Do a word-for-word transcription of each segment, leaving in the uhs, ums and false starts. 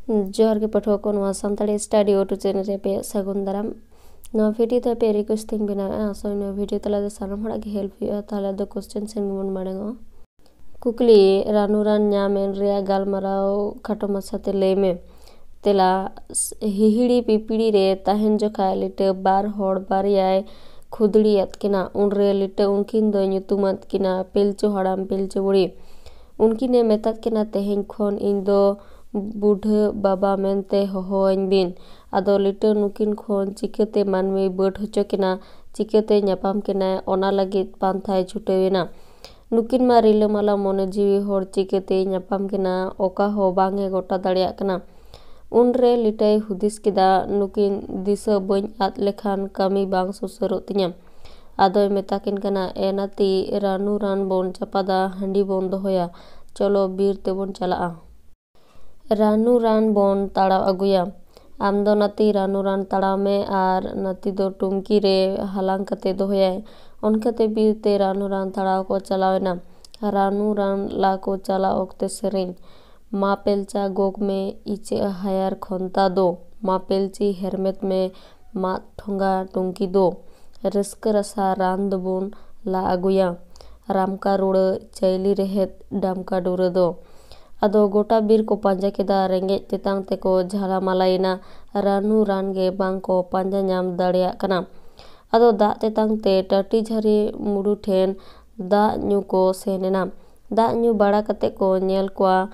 ᱡᱚᱦᱟᱨ ᱜᱮ ᱯᱟᱹᱴᱷᱩᱣᱟᱹ ᱠᱚ, ᱱᱚᱣᱟ ᱥᱟᱱᱛᱟᱲᱤ study auto channel ᱨᱮ ᱟᱯᱮᱭᱟᱜ ᱥᱟᱹᱜᱩᱱ ᱫᱟᱨᱟᱢ᱾ ᱱᱚᱣᱟ video ᱫᱚ ᱟᱯᱮᱭᱟᱜ request ᱛᱮᱧ ᱵᱮᱱᱟᱣᱮᱫᱼᱟ᱾ ᱟᱥᱚᱜ ᱟᱹᱧ ᱱᱚᱣᱟ video ᱛᱟᱞᱟᱛᱮ ᱥᱟᱱᱟᱢ ᱦᱚᱲᱟᱜ ᱜᱮ help ᱦᱩᱭᱩᱜᱼᱟ᱾ ᱛᱟᱦᱚᱞᱮ ᱟᱫᱚ question ᱥᱮᱱ ᱜᱮᱵᱚᱱ ᱢᱟᱲᱟᱝᱚᱜᱼᱟ᱾ ᱠᱩᱠᱞᱤ, ᱨᱟᱱᱩ ᱨᱟᱱ ᱧᱟᱢ ᱮᱱ ᱨᱮᱭᱟᱜ ᱜᱟᱞᱢᱟᱨᱟᱣ ᱠᱷᱟᱴᱚ ᱢᱟᱪᱷᱟᱛᱮ ᱞᱟᱹᱭ ᱢᱮ᱾ ᱛᱮᱞᱟ, ᱦᱤᱦᱤᱲᱤ ᱯᱤᱯᱤᱲᱤ ᱨᱮ ᱛᱟᱦᱮᱱ ᱡᱚᱠᱷᱟ ᱞᱤᱴᱟᱹ ᱵᱟᱨ ᱦᱚᱲ ᱵᱟᱨᱭᱟᱭ ᱠᱷᱩᱫᱲᱤᱭᱟᱫ ᱠᱤᱱᱟ᱾ ᱩᱱᱨᱮ ᱞᱤᱴᱟᱹ ᱩᱱᱠᱤᱱ ᱫᱚᱭ ᱧᱩᱛᱩᱢᱟᱫ ᱠᱤᱱᱟ ᱯᱤᱞᱪᱩ ᱦᱟᱲᱟᱢ ᱯᱤᱞᱪᱩ ᱵᱩᱲᱦᱤ᱾ ᱩᱱᱠᱤᱱᱮ ᱢᱮᱛᱟᱫ ᱠᱤᱱᱟ, "ᱛᱮᱦᱮᱧ ᱠᱷᱚᱱ ᱤᱧ ᱫᱚ ᱵᱩᱰᱷᱟᱹ ᱵᱟᱵᱟ ᱢᱮᱱᱛᱮ ᱦᱚᱦᱚᱣᱟᱹᱧ ᱵᱤᱱ᱾" ᱟᱫᱚ ᱞᱤᱴᱟᱹ ᱱᱩᱠᱤᱱ ᱠᱷᱚᱱ ᱪᱤᱠᱟᱹᱛᱮ ᱢᱟᱹᱱᱢᱤᱭ ᱵᱟᱹᱰ ᱦᱚᱪᱚ ᱠᱤᱱᱟ, ᱪᱤᱠᱟᱹᱛᱮ ᱧᱟᱯᱟᱢ ᱠᱤᱱᱟᱭ, ᱚᱱᱟ ᱞᱟᱹᱜᱤᱫ ᱯᱟᱱᱛᱷᱟᱭ ᱪᱷᱩᱴᱟᱹᱣ ᱮᱱᱟ᱾ ᱱᱩᱠᱤᱱ ᱢᱟ ᱨᱤᱞᱟᱹᱢᱟᱞᱟ ᱢᱚᱱᱮ ᱡᱤᱣᱤ ᱦᱚᱲ, ᱪᱤᱠᱟᱹᱛᱮᱭ ᱧᱟᱯᱟᱢ ᱠᱤᱱᱟ, ᱚᱠᱟ ᱦᱚᱸ ᱵᱟᱝ ᱮ ᱜᱚᱴᱟ ᱫᱟᱲᱮᱭᱟᱜ ᱠᱟᱱᱟ᱾ ᱩᱱᱨᱮ ᱞᱤᱴᱟᱹᱭ ᱦᱩᱫᱤᱥ ᱠᱮᱫᱟ, ᱱᱩᱠᱤᱱ ᱫᱤᱥᱟᱹ ᱵᱟᱹᱧ ᱟᱫ ᱞᱮᱠᱷᱟᱱ ᱠᱟᱹᱢᱤ ᱵᱟᱝ ᱥᱩᱥᱟᱹᱨᱚᱜ ᱛᱤᱧᱟ᱾ ᱟᱫᱚᱭ ᱢᱮᱛᱟ ᱠᱤᱱ ᱠᱟᱱᱟ, "ᱮ ᱱᱟᱹᱛᱤ, ᱨᱟᱹᱱᱩ ᱨᱟᱱ ᱵᱚᱱ ᱪᱟᱯᱟᱫᱟ, ᱦᱟᱺᱰᱤ ᱵᱚᱱ ᱫᱚᱦᱚᱭᱟ, ᱪᱚᱞᱚ ᱵᱤᱨ ᱛᱮᱵᱚᱱ ᱪᱟᱞᱟᱜᱼᱟ᱾" ᱨᱟᱹᱱᱩ ᱨᱟᱱ ᱵᱚᱱ ᱛᱟᱲᱟᱣ ᱟᱹᱜᱩᱭᱟ᱾ ᱟᱢ ᱫᱚ ᱱᱟᱹᱛᱤ ᱨᱟᱹᱱᱩ ᱨᱟᱱ ᱛᱟᱲᱟᱣ ᱢᱮ ᱟᱨ ᱱᱟᱹᱛᱤ ᱫᱚ ᱴᱩᱝᱠᱤ ᱨᱮ ᱦᱟᱞᱟᱝ ᱠᱟᱛᱮ ᱫᱚᱦᱚᱭᱟᱭ᱾ ᱚᱱᱠᱟᱛᱮ ᱵᱤᱨ ᱛᱮ ᱨᱟᱹᱱᱩ ᱨᱟᱱ ᱛᱟᱲᱟᱣ ᱠᱚ ᱪᱟᱞᱟᱣ ᱮᱱᱟ᱾ ᱨᱟᱹᱱᱩ ᱨᱟᱱ ᱞᱟ ᱠᱚ ᱪᱟᱞᱟᱣ ᱚᱠᱛᱮ ᱥᱮᱨᱮᱧ᱾ ᱢᱟ ᱯᱮᱞᱪᱟ ᱜᱚᱜᱽ ᱢᱮ ᱤᱪᱟᱹᱜ ᱦᱟᱭᱟᱨ ᱠᱷᱚᱱᱛᱟ ᱫᱚ, ᱢᱟ ᱯᱮᱞᱪᱤ ᱦᱮᱨᱢᱮᱫ ᱢᱮ ᱢᱟᱫ ᱴᱷᱚᱸᱜᱟ ᱴᱩᱝᱠᱤ ᱫᱚ, ᱨᱟᱹᱥᱠᱟᱹ ᱨᱟᱥᱟ ᱨᱟᱱ ᱫᱚᱵᱚᱱ ᱞᱟ ᱟᱹᱜᱩᱭᱟ, ᱨᱟᱢᱠᱟ ᱨᱩᱲᱟᱹ ᱪᱟᱹᱭᱞᱤ ᱨᱮᱦᱮᱫ ᱰᱟᱢᱠᱟ ᱰᱩᱨᱟᱹ ᱫᱚ᱾ ᱟᱫᱚ ᱜᱚᱴᱟ ᱵᱤᱨ ᱠᱚ ᱯᱟᱸᱡᱟ ᱠᱮᱫᱟ, ᱨᱮᱸᱜᱮᱡ ᱛᱮᱛᱟᱝ ᱛᱮᱠᱚ ᱡᱷᱟᱞᱟ ᱢᱟᱞᱟᱭᱮᱱᱟ, ᱨᱟᱹᱱᱩ ᱨᱟᱱ ᱜᱮ ᱵᱟᱝ ᱠᱚ ᱯᱟᱸᱡᱟ ᱧᱟᱢ ᱫᱟᱲᱮᱭᱟᱜ ᱠᱟᱱᱟ᱾ ᱟᱫᱚ ᱫᱟᱜ ᱛᱮᱛᱟᱝ ᱛᱮ ᱴᱟᱹᱴᱤ ᱡᱷᱟᱹᱨᱤ ᱢᱩᱰᱩ ᱴᱷᱮᱱ ᱫᱟᱜ ᱧᱩ ᱠᱚ ᱥᱮᱱ ᱮᱱᱟ᱾ ᱫᱟᱜ ᱧᱩ ᱵᱟᱲᱟ ᱠᱟᱛᱮ ᱠᱚ ᱧᱮᱞ ᱠᱚᱣᱟ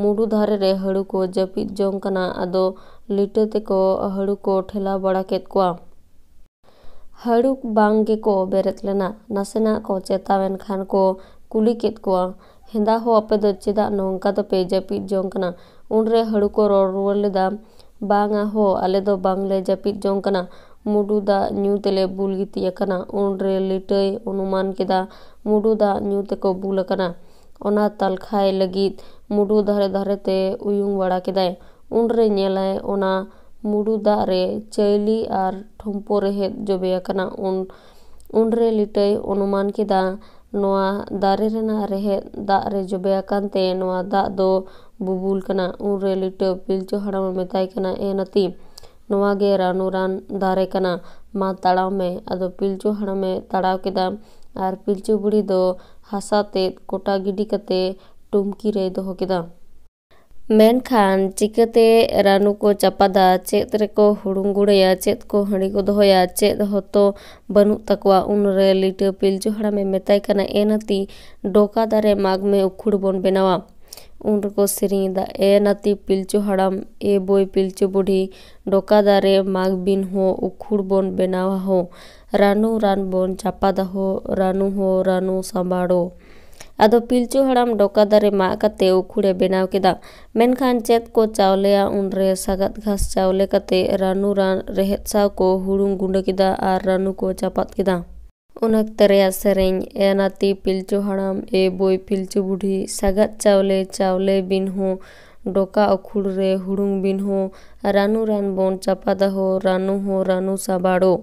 ᱢᱩᱰᱩ ᱫᱷᱟᱨᱮ ᱨᱮ ᱦᱟᱹᱲᱩ ᱠᱚ ᱡᱟᱹᱯᱤᱫ ᱡᱚᱝ ᱠᱟᱱᱟ᱾ ᱟᱫᱚ ᱞᱤᱴᱟᱹ ᱛᱮᱠᱚ ᱦᱟᱹᱲᱩ ᱠᱚ ᱴᱷᱮᱞᱟᱣ ᱵᱟᱲᱟ ᱠᱮᱫ ᱠᱚᱣᱟ᱾ ᱦᱟᱹᱲᱩ ᱵᱟᱝ ᱜᱮᱠᱚ ᱵᱮᱨᱮᱫ ᱞᱮᱱᱟ᱾ ᱱᱟᱥᱮᱱᱟᱜ ᱠᱚ ᱪᱮᱛᱟᱣ ᱮᱱ ᱠᱷᱟᱱ ᱠᱚ ᱠᱩᱞᱤ ᱠᱮᱫ ᱠᱚᱣᱟ, "ᱦᱮᱸᱫᱟ ᱦᱚ, ᱟᱯᱮ ᱫᱚ ᱪᱮᱫᱟᱜ ᱱᱚᱝᱠᱟ ᱫᱚᱯᱮ ᱡᱟᱹᱯᱤᱫ ᱡᱚᱝ ᱠᱟᱱᱟ?" ᱩᱱᱨᱮ ᱦᱟᱹᱲᱩ ᱠᱚ ᱨᱚᱲ ᱨᱩᱣᱟᱹᱲ ᱞᱮᱫᱟ, "ᱵᱟᱝᱟ ᱦᱚ, ᱟᱞᱮ ᱫᱚ ᱵᱟᱝᱞᱮ ᱡᱟᱹᱯᱤᱫ ᱡᱚᱝ ᱠᱟᱱᱟ, ᱢᱩᱰᱩ ᱫᱟᱜ ᱧᱩ ᱛᱮᱞᱮ ᱵᱩᱞ ᱜᱤᱛᱤᱡ ᱟᱠᱟᱱᱟ᱾" ᱩᱱᱨᱮ ᱞᱤᱴᱟᱹᱭ ᱚᱱᱩᱢᱟᱱ ᱠᱮᱫᱟ, ᱢᱩᱰᱩ ᱫᱟᱜ ᱧᱩ ᱛᱮᱠᱚ ᱵᱩᱞ ᱟᱠᱟᱱᱟ᱾ ᱚᱱᱟ ᱛᱟᱞᱠᱷᱟᱭ ᱞᱟᱹᱜᱤᱫ ᱢᱩᱰᱩ ᱫᱷᱟᱨᱮ ᱫᱷᱟᱨᱮ ᱛᱮ ᱩᱭᱩᱝ ᱵᱟᱲᱟ ᱠᱮᱫᱟᱭ᱾ ᱩᱱᱨᱮ ᱧᱮᱞᱟᱭ, ᱚᱱᱟ ᱢᱩᱰᱩ ᱫᱟᱜ ᱨᱮ ᱪᱟᱹᱭᱞᱤ ᱟᱨ ᱴᱷᱩᱢᱯᱩ ᱨᱮᱦᱮᱫ ᱡᱚᱵᱮ ᱟᱠᱟᱱᱟ᱾ ᱩᱱ, ᱩᱱᱨᱮ ᱞᱤᱴᱟᱹᱭ ᱚᱱᱩᱢᱟᱱ ᱠᱮᱫᱟ, ᱱᱚᱣᱟ ᱫᱟᱨᱮ ᱨᱮᱱᱟᱜ ᱨᱮᱦᱮᱫ ᱫᱟᱜ ᱨᱮ ᱡᱚᱵᱮ ᱟᱠᱟᱱ ᱛᱮ ᱱᱚᱣᱟ ᱫᱟᱜ ᱫᱚ ᱵᱩᱵᱩᱞ ᱠᱟᱱᱟ᱾ ᱩᱱᱨᱮ ᱞᱤᱴᱟᱹ ᱯᱤᱞᱪᱩ ᱦᱟᱲᱟᱢᱮ ᱢᱮᱛᱟᱭ ᱠᱟᱱᱟ, "ᱮ ᱱᱟᱹᱛᱤ, ᱱᱚᱣᱟ ᱜᱮ ᱨᱟᱱᱩ ᱨᱟᱱ ᱫᱟᱨᱮ ᱠᱟᱱᱟ, ᱢᱟ ᱛᱟᱲᱟᱣ ᱢᱮ᱾" ᱟᱫᱚ ᱯᱤᱞᱪᱩ ᱦᱟᱲᱟᱢᱮ ᱛᱟᱲᱟᱣ ᱠᱮᱫᱟ ᱟᱨ ᱯᱤᱞᱪᱩ ᱵᱩᱲᱦᱤ ᱫᱚ ᱦᱟᱥᱟ ᱛᱮᱫ ᱠᱚᱴᱟ ᱜᱤᱰᱤ ᱠᱟᱛᱮ ᱴᱩᱢᱠᱤ ᱨᱮᱭ ᱫᱚᱦᱚ ᱠᱮᱫᱟ᱾ ᱢᱮᱱᱠᱷᱟᱱ ᱪᱤᱠᱟᱹᱛᱮ ᱨᱟᱱᱩ ᱠᱚ ᱪᱟᱯᱟᱫᱟ, ᱪᱮᱫ ᱨᱮᱠᱚ ᱦᱩᱲᱩᱝ ᱜᱩᱸᱰᱟᱹᱭᱟ, ᱪᱮᱫ ᱠᱚ ᱦᱟᱺᱰᱤ ᱠᱚ ᱫᱚᱦᱚᱭᱟ, ᱪᱮᱫ ᱦᱚᱸᱛᱚ ᱵᱟᱹᱱᱩᱜ ᱛᱟᱠᱚᱣᱟ᱾ ᱩᱱᱨᱮ ᱞᱤᱴᱟᱹ ᱯᱤᱞᱪᱩ ᱦᱟᱲᱟᱢᱮ ᱢᱮᱛᱟᱭ ᱠᱟᱱᱟ, "ᱮ ᱱᱟᱹᱛᱤ, ᱰᱚᱠᱟ ᱫᱟᱨᱮ ᱢᱟᱜᱽ ᱢᱮ, ᱩᱠᱷᱩᱲ ᱵᱚᱱ ᱵᱮᱱᱟᱣᱟ᱾" ᱩᱱ ᱨᱮᱠᱚ ᱥᱮᱨᱮᱧ ᱮᱫᱟ, "ᱮ ᱱᱟᱹᱛᱤ ᱯᱤᱞᱪᱩ ᱦᱟᱲᱟᱢ, ᱮ ᱵᱳᱭ ᱯᱤᱞᱪᱩ ᱵᱩᱰᱷᱤ, ᱰᱚᱠᱟ ᱫᱟᱨᱮ ᱢᱟᱜᱽ ᱵᱤᱱ ᱦᱚᱸ, ᱩᱠᱷᱩᱲ ᱵᱚᱱ ᱵᱮᱱᱟᱣᱟ ᱦᱚᱸ, ᱨᱟᱱᱩ ᱨᱟᱱ ᱵᱚᱱ ᱪᱟᱯᱟᱫᱟ ᱦᱚᱸ, ᱨᱟᱱᱩ ᱦᱚᱸ ᱨᱟᱱᱩ ᱥᱟᱢᱵᱟᱲᱚ᱾" ᱟᱫᱚ ᱯᱤᱞᱪᱩ ᱦᱟᱲᱟᱢ ᱰᱚᱠᱟ ᱫᱟᱨᱮ ᱢᱟᱜ ᱠᱟᱛᱮ ᱩᱠᱷᱩᱲᱮ ᱵᱮᱱᱟᱣ ᱠᱮᱫᱟ᱾ ᱢᱮᱱᱠᱷᱟᱱ ᱪᱮᱫ ᱠᱚ ᱪᱟᱣᱞᱮᱭᱟ? ᱩᱱᱨᱮ ᱥᱟᱜᱟᱫ ᱜᱷᱟᱥ ᱪᱟᱣᱞᱮ ᱠᱟᱛᱮ ᱨᱟᱱᱩ ᱨᱟᱱ ᱨᱮᱦᱮᱫ ᱥᱟᱶ ᱠᱚ ᱦᱩᱲᱩᱝ ᱜᱩᱸᱰᱟᱹ ᱠᱮᱫᱟ ᱟᱨ ᱨᱟᱱᱩ ᱠᱚ ᱪᱟᱯᱟᱫ ᱠᱮᱫᱟ᱾ ᱩᱱ ᱚᱠᱛᱮ ᱨᱮᱭᱟᱜ ᱥᱮᱨᱮᱧ, ᱮ ᱱᱟᱹᱛᱤ ᱯᱤᱞᱪᱩ ᱦᱟᱲᱟᱢ, ᱮ ᱵᱳᱭ ᱯᱤᱞᱪᱩ ᱵᱩᱰᱷᱤ, ᱥᱟᱜᱟᱫ ᱪᱟᱣᱞᱮ, ᱪᱟᱣᱞᱮ ᱵᱤᱱ ᱦᱚᱸ, ᱰᱚᱠᱟ ᱩᱠᱷᱩᱲ ᱨᱮ ᱦᱩᱲᱩᱝ ᱵᱤᱱ ᱦᱚᱸ, ᱨᱟᱱᱩ ᱨᱟᱱ ᱵᱚᱱ ᱪᱟᱯᱟᱫᱟ ᱦᱚᱸ, ᱨᱟᱱᱩ ᱦᱚᱸ ᱨᱟᱱᱩ ᱥᱟᱵᱟᱲᱚ᱾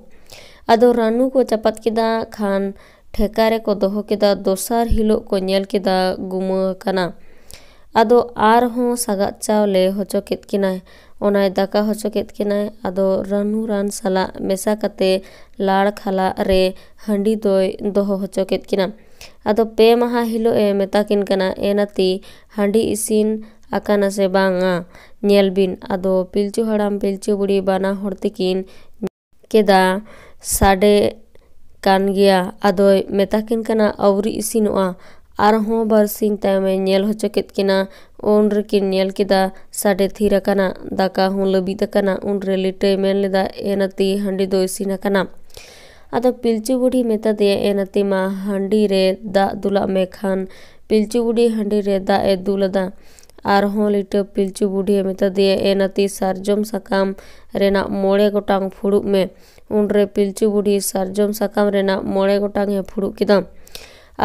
ᱟᱫᱚ ᱨᱟᱱᱩ ᱠᱚ ᱪᱟᱯᱟᱫ ᱠᱮᱫᱟ ᱠᱷᱟᱱ ᱴᱷᱮᱠᱟ ᱨᱮᱠᱚ ᱫᱚᱦᱚ ᱠᱮᱫᱟ᱾ ᱫᱚᱥᱟᱨ ᱦᱤᱞᱳᱜ ᱠᱚ ᱧᱮᱞ ᱠᱮᱫᱟ ᱜᱩᱢᱟᱹ ᱟᱠᱟᱱᱟ᱾ ᱟᱫᱚ ᱟᱨᱦᱚᱸ ᱥᱟᱜᱟᱫ ᱪᱟᱣᱞᱮ ᱦᱚᱪᱚ ᱠᱮᱫ ᱠᱤᱱᱟᱭ, ᱚᱱᱟᱭ ᱫᱟᱠᱟ ᱦᱚᱪᱚ ᱠᱮᱫ ᱠᱤᱱᱟᱭ᱾ ᱟᱫᱚ ᱨᱟᱹᱱᱩ ᱨᱟᱱ ᱥᱟᱞᱟᱜ ᱢᱮᱥᱟ ᱠᱟᱛᱮ ᱞᱟᱲ ᱠᱷᱟᱞᱟᱜ ᱨᱮ ᱦᱟᱺᱰᱤ ᱫᱚᱭ ᱫᱚᱦᱚ ᱦᱚᱪᱚ ᱠᱮᱫ ᱠᱤᱱᱟ᱾ ᱟᱫᱚ ᱯᱮ ᱢᱟᱦᱟ ᱦᱤᱞᱳᱜ ᱮ ᱢᱮᱛᱟ ᱠᱤᱱ ᱠᱟᱱᱟ, "ᱮ ᱱᱟᱹᱛᱤ, ᱦᱟᱺᱰᱤ ᱤᱥᱤᱱ ᱟᱠᱟᱱᱟ ᱥᱮ ᱵᱟᱝᱟ? ᱧᱮᱞ ᱵᱤᱱ᱾" ᱟᱫᱚ ᱯᱤᱞᱪᱩ ᱦᱟᱲᱟᱢ ᱯᱤᱞᱪᱩ ᱵᱩᱲᱦᱤ ᱵᱟᱱᱟ ᱦᱚᱲ ᱛᱮᱠᱤᱱ ᱠᱮᱫᱟ, ᱥᱟᱰᱮ ᱠᱟᱱ ᱜᱮᱭᱟ᱾ ᱟᱫᱚᱭ ᱢᱮᱛᱟ ᱠᱤᱱ ᱠᱟᱱᱟ, "ᱟᱹᱣᱨᱤ ᱤᱥᱤᱱᱚᱜᱼᱟ᱾" ᱟᱨᱦᱚᱸ ᱵᱟᱨᱥᱤᱧ ᱛᱟᱭᱚᱢᱮ ᱧᱮᱞ ᱦᱚᱪᱚ ᱠᱮᱫ ᱠᱤᱱᱟ᱾ ᱩᱱ ᱨᱮᱠᱤᱱ ᱧᱮᱞ ᱠᱮᱫᱟ, ᱥᱟᱰᱮ ᱛᱷᱤᱨ ᱟᱠᱟᱱᱟ, ᱫᱟᱠᱟ ᱦᱚᱸ ᱞᱟᱹᱵᱤᱫ ᱟᱠᱟᱱᱟ᱾ ᱩᱱᱨᱮ ᱞᱤᱴᱟᱹᱭ ᱢᱮᱱ ᱞᱮᱫᱟ, "ᱮ ᱱᱟᱹᱛᱤ, ᱦᱟᱺᱰᱤ ᱫᱚ ᱤᱥᱤᱱ ᱟᱠᱟᱱᱟ᱾" ᱟᱫᱚ ᱯᱤᱞᱪᱩ ᱵᱩᱰᱷᱤ ᱢᱮᱛᱟ ᱫᱮᱭᱟ, "ᱮ ᱱᱟᱹᱛᱤ ᱢᱟ, ᱦᱟᱺᱰᱤ ᱨᱮ ᱫᱟᱜ ᱫᱩᱞᱟᱜ ᱢᱮ ᱠᱷᱟᱱ᱾" ᱯᱤᱞᱪᱩ ᱵᱩᱰᱷᱤ ᱦᱟᱺᱰᱤ ᱨᱮ ᱫᱟᱜ ᱮ ᱫᱩᱞ ᱟᱫᱟ᱾ ᱟᱨᱦᱚᱸ ᱞᱤᱴᱟᱹ ᱯᱤᱞᱪᱩ ᱵᱩᱰᱷᱤᱭᱮ ᱢᱮᱛᱟ ᱫᱮᱭᱟ, "ᱮ ᱱᱟᱹᱛᱤ, ᱥᱟᱨᱡᱚᱢ ᱥᱟᱠᱟᱢ ᱨᱮᱱᱟᱜ ᱢᱚᱬᱮ ᱜᱚᱴᱟᱝ ᱯᱷᱩᱲᱩᱜ ᱢᱮ᱾" ᱩᱱᱨᱮ ᱯᱤᱞᱪᱩ ᱵᱩᱰᱷᱤ ᱥᱟᱨᱡᱚᱢ ᱥᱟᱠᱟᱢ ᱨᱮᱱᱟᱜ ᱢᱚᱬᱮ ᱜᱚᱴᱟᱝ ᱮ ᱯᱷᱩᱲᱩᱜ ᱠᱮᱫᱟ᱾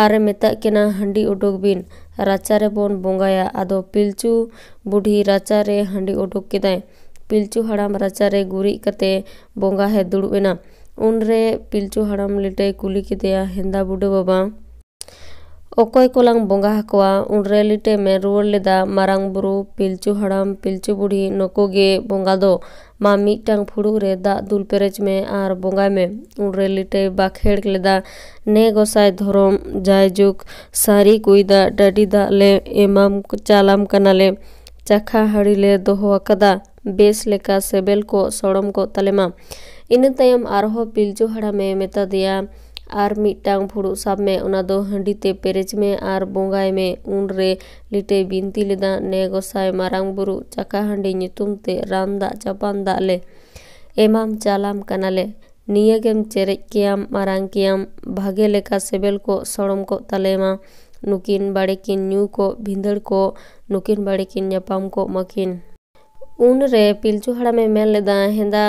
ᱟᱨᱮ ᱢᱮᱛᱟᱜ ᱠᱤᱱᱟ, "ᱦᱟᱺᱰᱤ ᱩᱰᱩᱠ ᱵᱤᱱ, ᱨᱟᱪᱟ ᱨᱮᱵᱚᱱ ᱵᱚᱸᱜᱟᱭᱟ᱾" ᱟᱫᱚ ᱯᱤᱞᱪᱩ ᱵᱩᱰᱷᱤ ᱨᱟᱪᱟ ᱨᱮ ᱦᱟᱺᱰᱤ ᱩᱰᱩᱠ ᱠᱮᱫᱟᱭ᱾ ᱯᱤᱞᱪᱩ ᱦᱟᱲᱟᱢ ᱨᱟᱪᱟ ᱨᱮ ᱜᱩᱨᱤᱡ ᱠᱟᱛᱮ ᱵᱚᱸᱜᱟ ᱦᱮ ᱫᱩᱲᱩᱵ ᱮᱱᱟ᱾ ᱩᱱᱨᱮ ᱯᱤᱞᱪᱩ ᱦᱟᱲᱟᱢ ᱞᱤᱴᱟᱹᱭ ᱠᱩᱞᱤ ᱠᱮᱫᱮᱭᱟ, "ᱦᱮᱸᱫᱟ ᱵᱩᱰᱷᱟᱹ ᱵᱟᱵᱟ, ᱚᱠᱚᱭ ᱠᱚᱞᱟᱝ ᱵᱚᱸᱜᱟ ᱟᱠᱚᱣᱟ?" ᱩᱱᱨᱮ ᱞᱤᱴᱟᱹᱭ ᱢᱮᱱ ᱨᱩᱣᱟᱹᱲ ᱞᱮᱫᱟ, "ᱢᱟᱨᱟᱝ ᱵᱩᱨᱩ, ᱯᱤᱞᱪᱩ ᱦᱟᱲᱟᱢ, ᱯᱤᱞᱪᱩ ᱵᱩᱲᱦᱤ, ᱱᱩᱠᱩ ᱜᱮ ᱵᱚᱸᱜᱟ ᱫᱚ᱾ ᱢᱟ ᱢᱤᱫᱴᱟᱝ ᱯᱷᱩᱲᱩᱜ ᱨᱮ ᱫᱟᱜ ᱫᱩᱞ ᱯᱮᱨᱮᱡ ᱢᱮ ᱟᱨ ᱵᱚᱸᱜᱟᱭ ᱢᱮ᱾" ᱩᱱᱨᱮ ᱞᱤᱴᱟᱹᱭ ᱵᱟᱠᱷᱮᱲ ᱞᱮᱫᱟ, "ᱱᱮ ᱜᱚᱸᱥᱟᱭ ᱫᱷᱚᱨᱚᱢ, ᱡᱟᱭᱡᱩᱜᱽ, ᱥᱟᱹᱨᱤ ᱠᱩᱭᱫᱟ ᱰᱟᱹᱰᱤ ᱫᱟᱜ ᱞᱮ ᱮᱢᱟᱢ ᱪᱟᱞᱟᱢ ᱠᱟᱱᱟᱞᱮ, ᱪᱟᱠᱷᱟ ᱦᱟᱺᱰᱤ ᱞᱮ ᱫᱚᱦᱚ ᱟᱠᱟᱫᱟ, ᱵᱮᱥ ᱞᱮᱠᱟ ᱥᱮᱵᱮᱞ ᱠᱚᱜ ᱥᱚᱲᱚᱢ ᱠᱚᱜ ᱛᱟᱞᱮ ᱢᱟ᱾" ᱤᱱᱟᱹ ᱛᱟᱭᱚᱢ ᱟᱨᱦᱚᱸ ᱯᱤᱞᱪᱩ ᱦᱟᱲᱟᱢᱮ ᱢᱮᱛᱟ ᱫᱮᱭᱟ, "ᱟᱨ ᱢᱤᱫᱴᱟᱝ ᱯᱷᱩᱲᱩᱜ ᱥᱟᱵ ᱢᱮ, ᱚᱱᱟ ᱫᱚ ᱦᱟᱺᱰᱤ ᱛᱮ ᱯᱮᱨᱮᱡ ᱢᱮ ᱟᱨ ᱵᱚᱸᱜᱟᱭ ᱢᱮ᱾" ᱩᱱᱨᱮ ᱞᱤᱴᱟᱹᱭ ᱵᱤᱱᱛᱤ ᱞᱮᱫᱟ, "ᱱᱮ ᱜᱚᱸᱥᱟᱭ ᱢᱟᱨᱟᱝ ᱵᱩᱨᱩ, ᱪᱟᱠᱟ ᱦᱟᱺᱰᱤ ᱧᱩᱛᱩᱢ ᱛᱮ ᱨᱟᱱ ᱫᱟᱜ ᱪᱟᱯᱟᱱ ᱫᱟᱜ ᱞᱮ ᱮᱢᱟᱢ ᱪᱟᱞᱟᱢ ᱠᱟᱱᱟᱞᱮ, ᱱᱤᱭᱟᱹ ᱜᱮᱢ ᱪᱮᱨᱮᱡ ᱠᱮᱭᱟᱢ, ᱢᱟᱨᱟᱝ ᱠᱮᱭᱟᱢ, ᱵᱷᱟᱜᱮ ᱞᱮᱠᱟ ᱥᱮᱵᱮᱞ ᱠᱚᱜ ᱥᱚᱲᱚᱢ ᱠᱚᱜ ᱛᱟᱞᱮ ᱢᱟ, ᱱᱩᱠᱤᱱ ᱵᱟᱲᱮ ᱠᱤᱱ ᱧᱩ ᱠᱚᱜ ᱵᱷᱤᱸᱫᱟᱹᱲ ᱠᱚᱜ, ᱱᱩᱠᱤᱱ ᱵᱟᱲᱮ ᱠᱤᱱ ᱧᱟᱯᱟᱢ ᱠᱚᱜ ᱢᱟᱹᱠᱤᱱ᱾" ᱩᱱᱨᱮ ᱯᱤᱞᱪᱩ ᱦᱟᱲᱟᱢᱮ ᱢᱮᱱ ᱞᱮᱫᱟ, "ᱦᱮᱸᱫᱟ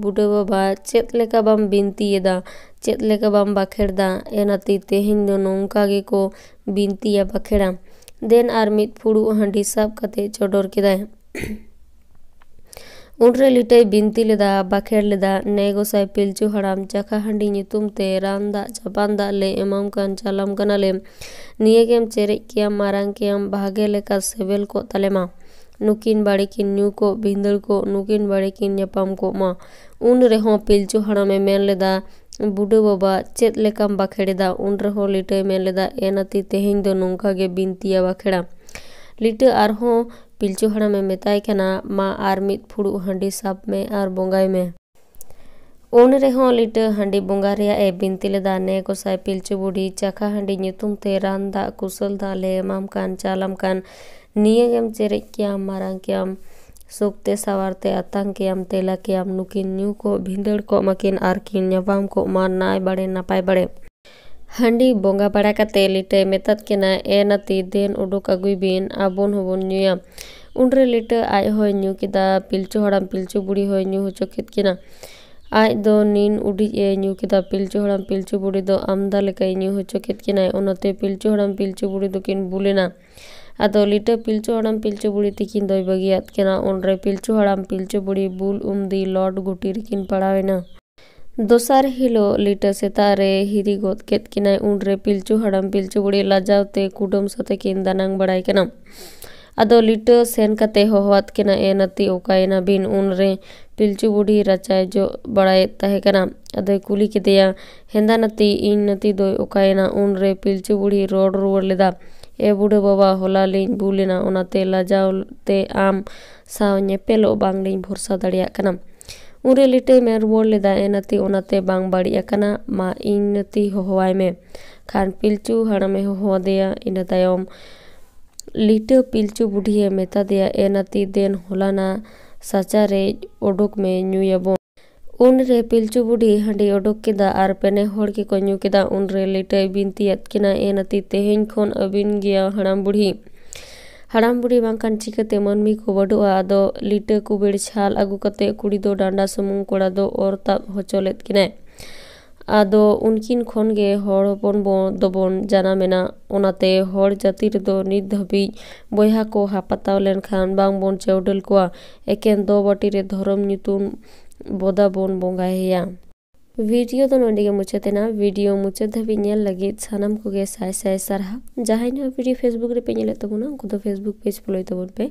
ᱵᱩᱰᱟᱹ ᱵᱟᱵᱟ, ᱪᱮᱫ ᱞᱮᱠᱟ ᱵᱟᱢ ᱵᱤᱱᱛᱤᱭᱮᱫᱟ, ᱪᱮᱫ ᱞᱮᱠᱟ ᱵᱟᱢ ᱵᱟᱠᱷᱮᱲᱫᱟ? ᱮ ᱱᱟᱹᱛᱤ, ᱛᱮᱦᱮᱧ ᱫᱚ ᱱᱚᱝᱠᱟ ᱜᱮᱠᱚ ᱵᱤᱱᱛᱤᱭᱟ ᱵᱟᱠᱷᱮᱲᱟ᱾ ᱫᱮᱱ ᱟᱨ ᱢᱤᱫ ᱯᱷᱩᱲᱩᱜ ᱦᱟᱺᱰᱤ ᱥᱟᱵ ᱠᱟᱛᱮ ᱪᱚᱰᱚᱨ ᱠᱮᱫᱟᱭ᱾" ᱩᱱᱨᱮ ᱞᱤᱴᱟᱹᱭ ᱵᱤᱱᱛᱤ ᱞᱮᱫᱟ, ᱵᱟᱠᱷᱮᱲ ᱞᱮᱫᱟ, "ᱱᱮ ᱜᱚᱸᱥᱟᱭ ᱯᱤᱞᱪᱩ ᱦᱟᱲᱟᱢ, ᱪᱟᱠᱷᱟ ᱦᱟᱺᱰᱤ ᱧᱩᱛᱩᱢ ᱛᱮ ᱨᱟᱱ ᱫᱟᱜ ᱪᱟᱯᱟᱱ ᱫᱟᱜ ᱞᱮ ᱮᱢᱟᱢ ᱠᱟᱱ ᱪᱟᱞᱟᱢ ᱠᱟᱱᱟᱞᱮ, ᱱᱤᱭᱟᱹ ᱜᱮᱢ ᱪᱮᱨᱮᱡ ᱠᱮᱭᱟᱢ, ᱢᱟᱨᱟᱝ ᱠᱮᱭᱟᱢ, ᱵᱷᱟᱜᱮ ᱞᱮᱠᱟ ᱥᱮᱵᱮᱞ ᱠᱚᱜ ᱛᱟᱞᱮ ᱢᱟ, ᱱᱩᱠᱤᱱ ᱵᱟᱲᱮ ᱠᱤᱱ ᱧᱩ ᱠᱚᱜ ᱵᱷᱤᱸᱫᱟᱹᱲ ᱠᱚᱜ, ᱱᱩᱠᱤᱱ ᱵᱟᱲᱮ ᱠᱤᱱ ᱧᱟᱯᱟᱢ ᱠᱚᱜ ᱢᱟ᱾" ᱩᱱ ᱨᱮᱦᱚᱸ ᱯᱤᱞᱪᱩ ᱦᱟᱲᱟᱢᱮ ᱢᱮᱱ ᱞᱮᱫᱟ, "ᱵᱩᱰᱟᱹ ᱵᱟᱵᱟ, ᱪᱮᱫ ᱞᱮᱠᱟᱢ ᱵᱟᱠᱷᱮᱲ ᱮᱫᱟ?" ᱩᱱ ᱨᱮᱦᱚᱸ ᱞᱤᱴᱟᱹᱭ ᱢᱮᱱ ᱞᱮᱫᱟ, "ᱮ ᱱᱟᱹᱛᱤ, ᱛᱮᱦᱮᱧ ᱫᱚ ᱱᱚᱝᱠᱟ ᱜᱮ ᱵᱤᱱᱛᱤᱭᱟ ᱵᱟᱠᱷᱮᱲᱟ᱾" ᱞᱤᱴᱟᱹ ᱟᱨᱦᱚᱸ ᱯᱤᱞᱪᱩ ᱦᱟᱲᱟᱢᱮ ᱢᱮᱛᱟᱭ ᱠᱟᱱᱟ, "ᱢᱟ ᱟᱨ ᱢᱤᱫ ᱯᱷᱩᱲᱩᱜ ᱦᱟᱺᱰᱤ ᱥᱟᱵ ᱢᱮ ᱟᱨ ᱵᱚᱸᱜᱟᱭ ᱢᱮ᱾" ᱩᱱ ᱨᱮᱦᱚᱸ ᱞᱤᱴᱟᱹ ᱦᱟᱺᱰᱤ ᱵᱚᱸᱜᱟ ᱨᱮᱭᱟᱜ ᱮ ᱵᱤᱱᱛᱤ ᱞᱮᱫᱟ, "ᱱᱮ ᱜᱚᱸᱥᱟᱭ ᱯᱤᱞᱪᱩ ᱵᱩᱰᱷᱤ, ᱪᱟᱠᱷᱟ ᱦᱟᱺᱰᱤ ᱧᱩᱛᱩᱢ ᱛᱮ ᱨᱟᱱ ᱫᱟᱜ ᱠᱩᱥᱟᱹᱞ ᱫᱟᱜ ᱞᱮ ᱮᱢᱟᱢ ᱠᱟᱱ, ᱪᱟᱞᱟᱢ ᱠᱟᱱ, ᱱᱤᱭᱟᱹ ᱜᱮᱢ ᱪᱮᱨᱮᱡ ᱠᱮᱭᱟᱢ, ᱢᱟᱨᱟᱝ ᱠᱮᱭᱟᱢ, ᱥᱩᱠ ᱛᱮ ᱥᱟᱶᱟᱨ ᱛᱮ ᱟᱛᱟᱝ ᱠᱮᱭᱟᱢ, ᱛᱮᱞᱟ ᱠᱮᱭᱟᱢ, ᱱᱩᱠᱤᱱ ᱧᱩ ᱠᱚᱜ ᱵᱷᱤᱸᱫᱟᱹᱲ ᱠᱚᱜ ᱢᱟᱹᱠᱤᱱ ᱟᱨ ᱠᱤᱱ ᱧᱟᱯᱟᱢ ᱠᱚᱜ ᱢᱟ ᱱᱟᱭ ᱵᱟᱲᱮ ᱱᱟᱯᱟᱭ ᱵᱟᱲᱮ᱾" ᱦᱟᱺᱰᱤ ᱵᱚᱸᱜᱟ ᱵᱟᱲᱟ ᱠᱟᱛᱮ ᱞᱤᱴᱟᱹᱭ ᱢᱮᱛᱟᱫ ᱠᱤᱱᱟ, "ᱮ ᱱᱟᱹᱛᱤ, ᱫᱮᱱ ᱩᱰᱩᱠ ᱟᱹᱜᱩᱭ ᱵᱤᱱ, ᱟᱵᱚᱱ ᱦᱚᱸᱵᱚᱱ ᱧᱩᱭᱟ᱾" ᱩᱱᱨᱮ ᱞᱤᱴᱟᱹ ᱟᱡ ᱦᱚᱸᱭ ᱧᱩ ᱠᱮᱫᱟ, ᱯᱤᱞᱪᱩ ᱦᱟᱲᱟᱢ ᱯᱤᱞᱪᱩ ᱵᱩᱲᱦᱤ ᱦᱚᱸᱭ ᱧᱩ ᱦᱚᱪᱚ ᱠᱮᱫ ᱠᱤᱱᱟ᱾ ᱟᱡ ᱫᱚ ᱱᱤᱱ ᱩᱰᱤᱡ ᱮ ᱧᱩ ᱠᱮᱫᱟ, ᱯᱤᱞᱪᱩ ᱦᱟᱲᱟᱢ ᱯᱤᱞᱪᱩ ᱵᱩᱲᱦᱤ ᱫᱚ ᱟᱢᱫᱟ ᱞᱮᱠᱟᱭ ᱧᱩ ᱦᱚᱪᱚ ᱠᱮᱫ ᱠᱤᱱᱟᱭ᱾ ᱚᱱᱟᱛᱮ ᱯᱤᱞᱪᱩ ᱦᱟᱲᱟᱢ ᱯᱤᱞᱪᱩ ᱵᱩᱲᱦᱤ ᱫᱚᱠᱤᱱ ᱵᱩᱞ ᱮᱱᱟ᱾ ᱟᱫᱚ ᱞᱤᱴᱟᱹ ᱯᱤᱞᱪᱩ ᱦᱟᱲᱟᱢ ᱯᱤᱞᱪᱩ ᱵᱩᱲᱦᱤ ᱛᱤᱠᱤᱱ ᱫᱚᱭ ᱵᱟᱹᱜᱤᱭᱟᱫ ᱠᱤᱱᱟ᱾ ᱩᱱᱨᱮ ᱯᱤᱞᱪᱩ ᱦᱟᱲᱟᱢ ᱯᱤᱞᱪᱩ ᱵᱩᱲᱦᱤ ᱵᱩᱞ ᱩᱢᱫᱤ ᱞᱚᱴ ᱜᱷᱩᱴᱤ ᱨᱮᱠᱤᱱ ᱯᱟᱲᱟᱣ ᱮᱱᱟ᱾ ᱫᱚᱥᱟᱨ ᱦᱤᱞᱳᱜ ᱞᱤᱴᱟᱹ ᱥᱮᱛᱟᱜ ᱨᱮ ᱦᱤᱨᱤ ᱜᱚᱫ ᱠᱮᱫ ᱠᱤᱱᱟᱭ᱾ ᱩᱱᱨᱮ ᱯᱤᱞᱪᱩ ᱦᱟᱲᱟᱢ ᱯᱤᱞᱪᱩ ᱵᱩᱲᱦᱤ ᱞᱟᱡᱟᱣ ᱛᱮ ᱠᱩᱰᱟᱹᱢ ᱥᱟᱛᱮ ᱠᱤᱱ ᱫᱟᱱᱟᱝ ᱵᱟᱲᱟᱭ ᱠᱟᱱᱟ᱾ ᱟᱫᱚ ᱞᱤᱴᱟᱹ ᱥᱮᱱ ᱠᱟᱛᱮ ᱦᱚᱦᱚᱣᱟᱫ ᱠᱤᱱᱟ, "ᱮ ᱱᱟᱹᱛᱤ, ᱚᱠᱟᱭᱮᱱᱟ ᱵᱤᱱ?" ᱩᱱᱨᱮ ᱯᱤᱞᱪᱩ ᱵᱩᱲᱦᱤ ᱨᱟᱪᱟᱭ ᱡᱚᱜ ᱵᱟᱲᱟᱭᱮᱫ ᱛᱟᱦᱮᱸ ᱠᱟᱱᱟ᱾ ᱟᱫᱚᱭ ᱠᱩᱞᱤ ᱠᱮᱫᱮᱭᱟ, "ᱦᱮᱸᱫᱟ ᱱᱟᱹᱛᱤ, ᱤᱧ ᱱᱟᱹᱛᱤ ᱫᱚᱭ ᱚᱠᱟᱭᱮᱱᱟ?" ᱩᱱᱨᱮ ᱯᱤᱞᱪᱩ ᱵᱩᱲᱦᱤ ᱨᱚᱲ ᱨᱩᱣᱟᱹᱲ ᱞᱮᱫᱟ, "ᱮ ᱵᱩᱰᱷᱟᱹ ᱵᱟᱵᱟ, ᱦᱚᱞᱟ ᱞᱤᱧ ᱵᱩᱞ ᱮᱱᱟ, ᱚᱱᱟᱛᱮ ᱞᱟᱡᱟᱣ ᱛᱮ ᱟᱢ ᱥᱟᱶ ᱧᱮᱯᱮᱞᱚᱜ ᱵᱟᱝᱞᱤᱧ ᱵᱷᱚᱨᱥᱟ ᱫᱟᱲᱮᱭᱟᱜ ᱠᱟᱱᱟ᱾" ᱩᱱᱨᱮ ᱞᱤᱴᱟᱹᱭ ᱢᱮᱱ ᱨᱩᱣᱟᱹᱲ ᱞᱮᱫᱟ, "ᱮ ᱱᱟᱹᱛᱤ, ᱚᱱᱟᱛᱮ ᱵᱟᱝ ᱵᱟᱹᱲᱤᱡ ᱟᱠᱟᱱᱟ, ᱢᱟ ᱤᱧ ᱱᱟᱹᱛᱤ ᱦᱚᱦᱚᱣᱟᱭ ᱢᱮ᱾" ᱠᱷᱟᱱ ᱯᱤᱞᱪᱩ ᱦᱟᱲᱟᱢᱮ ᱦᱚᱦᱚᱣᱟᱫᱮᱭᱟ᱾ ᱤᱱᱟᱹ ᱛᱟᱭᱚᱢ ᱞᱤᱴᱟᱹ ᱯᱤᱞᱪᱩ ᱵᱩᱰᱷᱤᱭᱮ ᱢᱮᱛᱟ ᱫᱮᱭᱟ, "ᱮ ᱱᱟᱹᱛᱤ, ᱫᱮᱱ ᱦᱚᱞᱟᱱᱟ ᱥᱟᱪᱟ ᱨᱮ ᱚᱰᱚᱠ ᱢᱮ, ᱧᱩᱭᱟᱵᱚᱱ᱾" ᱩᱱᱨᱮ ᱯᱤᱞᱪᱩ ᱵᱩᱰᱷᱤ ᱦᱟᱺᱰᱤ ᱚᱰᱚᱠ ᱠᱮᱫᱟ ᱟᱨ ᱯᱮᱱᱮ ᱦᱚᱲ ᱜᱮᱠᱚ ᱧᱩ ᱠᱮᱫᱟ᱾ ᱩᱱᱨᱮ ᱞᱤᱴᱟᱹᱭ ᱵᱤᱱᱛᱤᱭᱟᱫ ᱠᱤᱱᱟ, "ᱮ ᱱᱟᱹᱛᱤ, ᱛᱮᱦᱮᱧ ᱠᱷᱚᱱ ᱟᱹᱵᱤᱱ ᱜᱮᱭᱟ ᱦᱟᱲᱟᱢ ᱵᱩᱰᱷᱤ᱾ ᱦᱟᱲᱟᱢ ᱵᱩᱰᱷᱤ ᱵᱟᱝᱠᱷᱟᱱ ᱪᱤᱠᱟᱹᱛᱮ ᱢᱟᱹᱱᱢᱤ ᱠᱚ ᱵᱟᱹᱰᱚᱜᱼᱟ?" ᱟᱫᱚ ᱞᱤᱴᱟᱹ ᱠᱩᱵᱮᱲ ᱪᱷᱟᱞ ᱟᱹᱜᱩ ᱠᱟᱛᱮ ᱠᱩᱲᱤ ᱫᱚ ᱰᱟᱸᱰᱟ ᱥᱩᱢᱩᱝ, ᱠᱚᱲᱟ ᱫᱚ ᱚᱨ ᱛᱟᱵ ᱦᱚᱪᱚ ᱞᱮᱫ ᱠᱤᱱᱟᱭ᱾ ᱟᱫᱚ ᱩᱱᱠᱤᱱ ᱠᱷᱚᱱ ᱜᱮ ᱦᱚᱲ ᱦᱚᱯᱚᱱ ᱵᱚ-, ᱫᱚᱵᱚᱱ ᱡᱟᱱᱟᱢᱮᱱᱟ᱾ ᱚᱱᱟᱛᱮ ᱦᱚᱲ ᱡᱟᱹᱛᱤ ᱨᱮᱫᱚ ᱱᱤᱛ ᱫᱷᱟᱹᱵᱤᱡ ᱵᱚᱭᱦᱟ ᱠᱚ ᱦᱟᱯᱟᱛᱟᱣ ᱞᱮᱱᱠᱷᱟᱱ ᱵᱟᱝ ᱵᱚᱱ ᱪᱟᱹᱣᱰᱟᱹᱞ ᱠᱚᱣᱟ, ᱮᱠᱮᱱ ᱫᱚ ᱵᱟᱹᱴᱤ ᱨᱮ ᱫᱷᱚᱨᱚᱢ ᱧᱩᱛᱩᱢ ᱵᱚᱫᱟ ᱵᱚᱱ ᱵᱚᱸᱜᱟᱭᱮᱭᱟ᱾ ᱵᱷᱤᱰᱤᱭᱳ ᱫᱚ ᱱᱚᱸᱰᱮ ᱜᱮ ᱢᱩᱪᱟᱹᱫ ᱮᱱᱟ᱾ ᱵᱷᱤᱰᱤᱭᱳ ᱢᱩᱪᱟᱹᱫ ᱫᱷᱟᱹᱵᱤᱡ ᱧᱮᱞ ᱞᱟᱹᱜᱤᱫ ᱥᱟᱱᱟᱢ ᱠᱚᱜᱮ ᱥᱟᱭ ᱥᱟᱭ ᱥᱟᱨᱦᱟᱣ᱾ ᱡᱟᱦᱟᱸᱭ ᱱᱚᱣᱟ ᱵᱷᱤᱰᱤᱭᱳ Facebook ᱨᱮᱯᱮ ᱧᱮᱞᱮᱫ ᱛᱟᱵᱚᱱᱟ, ᱩᱱᱠᱩ ᱫᱚ Facebook page follow ᱛᱟᱵᱚᱱ ᱯᱮ᱾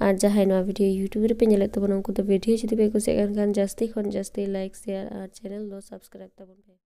ᱟᱨ ᱡᱟᱦᱟᱸᱭ ᱱᱚᱣᱟ ᱵᱷᱤᱰᱤᱭᱳ YouTube ᱨᱮᱯᱮ ᱧᱮᱞᱮᱫ ᱛᱟᱵᱚᱱᱟ, ᱩᱱᱠᱩ ᱫᱚ ᱵᱷᱤᱰᱤᱭᱳ ᱡᱩᱫᱤ ᱯᱮ ᱠᱩᱥᱤᱭᱟᱜ ᱠᱟᱱ ᱠᱷᱟᱱ, ᱡᱟᱹᱥᱛᱤ ᱠᱷᱚᱱ ᱡᱟᱹᱥᱛᱤ like, share ᱟᱨ channel ᱫᱚ subscribe ᱛᱟᱵᱚᱱ ᱯᱮ᱾